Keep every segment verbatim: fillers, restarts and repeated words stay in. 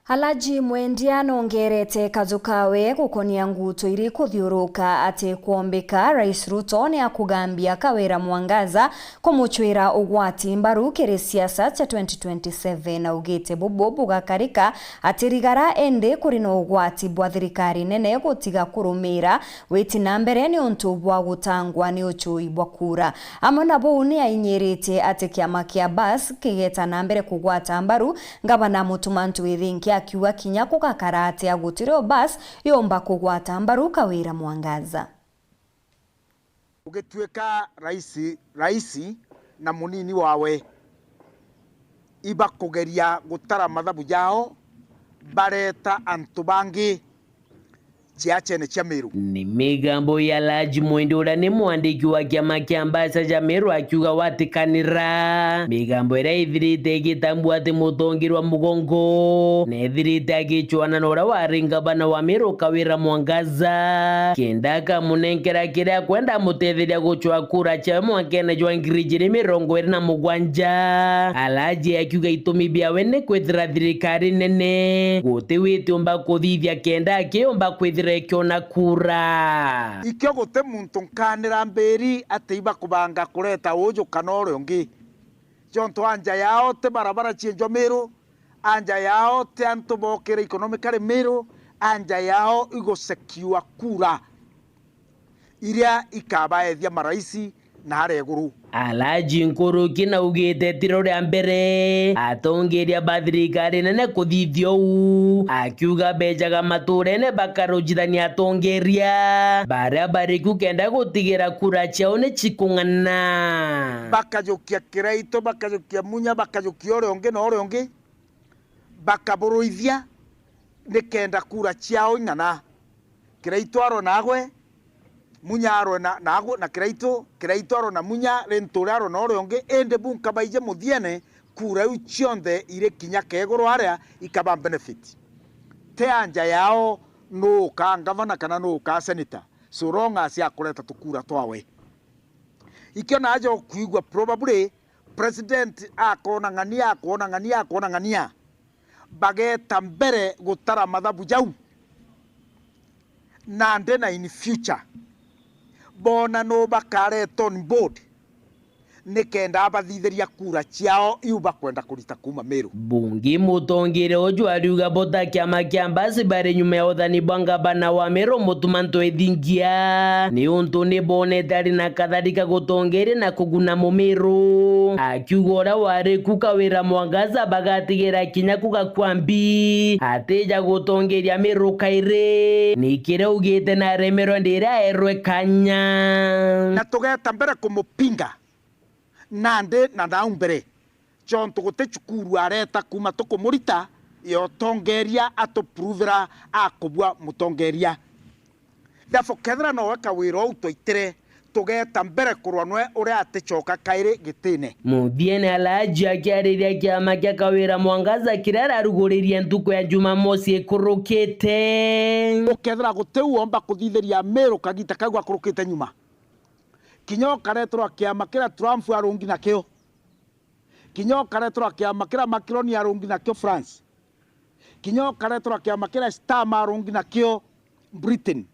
Alhaji Mwendia nongerete kaju kawe gukonia nguto iri kuthiuruka ati kwombika Rais Ruto ni akugambia Kawira Mwangaza kumucwira ugwati mbaru kiri siasa cia twenty twenty-seven. Augite bubu bugakarika ati rigara, indi kuri na ugwati bwa thirikari nene gutiga kurumira witi na mbere niuntu bwa gutangwa ni uchui bwa kura. Amwe na buu, ni ainyiritie ati kiama kia Bas kigeta na mbere kugwata mbaru Ngavana Mutuma Ntwithinki, akiuga kinya kugakara atia gutiri o Bas yumba kugwata mbaru Kawira Mwangaza. Ugituika raisi, raisi na munini wawe ibakugeria gutara mathabu jao, bareta antu bangi ciachene cia Meru. Ni migambo ya Alhaji Mwendia, uria ni mwandiki wa kiama kia Ambassador Meru, akiuga watikanira migambo iria ithirite igitambua ati mutongeria wa mugongo nethirite agicwana na uria wari ngavana wa Meru Kawira Mwangaza, kenda akamunenkera kiria akwenda amutetheria gucwa kura ciawe mwakene jwa ngiri ijiri mirongo iri na mugwanja. Alhaji akiuga itumi biawe ni kwithira thirikari nene guti witiumba kuthithia kenda akiyumba kwithira ikiona kura. Ikio guti muntu nkanira mbiri ati ibakubanga kureta uju kana uria ungi. Jontu anja yao ti barabara cienjwa Meru, anja yao ti antu bokire economically Meru, anja yao igusekiwa kura iria ikabaethia maraisi na aria iguru. Alhaji Nkuruki naugite tiro ria mbere atongeria ba thirikari nene kuthithia uu, akiuga bejaga maturene bakarujithania atongeria baria bari ku kenda gutigira kura ciao ni cikung'ana. Bakajukia Kiraitu, bakajukia Munya, bakajukia uria ungi na uria ungi, bakaburuithia nikenda kura ciao ing'ana. Kiraitu arwe nagwe, Munya arwe na, nagwe, na Kiraitu, Kiraitu arwe na Munya, Linturi arwe na uria ungi, indi bu nkabaije muthiene, kura iu cionthe iri kinya keguru aria ikaba benefit. Ti anja yao nuu ukaa ngavana kana nuu ukaa senator, so long as akureta tukura twawe. Ikio naja ukwigua probably president akoona ng'ania, akoona ng'ania, akoona ng'ania, bageta mbere gutara mathabu jau. Nandi na in future, boona nuu bakareta on board nikenda abathithiria kura ciao iu bakwenda kurita kuuma Meru. Bungi mutongeria uju ariuga bo ta kiama kia Mbasi bari nyuma ya uthani bwa ngavana wa Meru Mutuma Ntwithinkia, niuntu nibonete ari na kathari ka gutongeria na kuguna Mumiru. Akiuga uria wari ku Kawira Mwangaza bagatigira kinya kugakua mbi atija gutongeria Miru kairi. Ni kiria augite na aremerwe ndiria aerwe kanya. Na tugeta mbere kumupinga nandi na nau mbere, jontu guti cukuru areta kuuma tukumurita ya utongeria atupuruvira akubua mutongeria. Therefore, kethira nowe Kawira uu twaitire, tugeta mbere kurwa nwe uria aticoka kairi gitine. Muthiene Alhaji akiariria kiama kia Kawira Mwangaza kiria araruguririe ntuku ya Jumamosi ikurukite. Ukethira guti u womba kuthithiria Miru kagita kau gakurukite nyuma, kinya ukareterwa kiama kiria Trump arungi nakio, kinya ukareterwa kiama kiria Macron arungi nakio France, kinya ukareterwa kiama kiria Starmer arungi nakio Britain,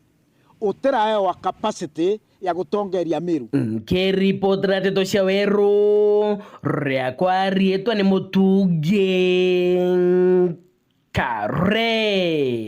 utiraewa capacity ya gutongeria Miru. Nkiripotera ndeto cia weru, riakwa riitwa ni Mutungi Kare.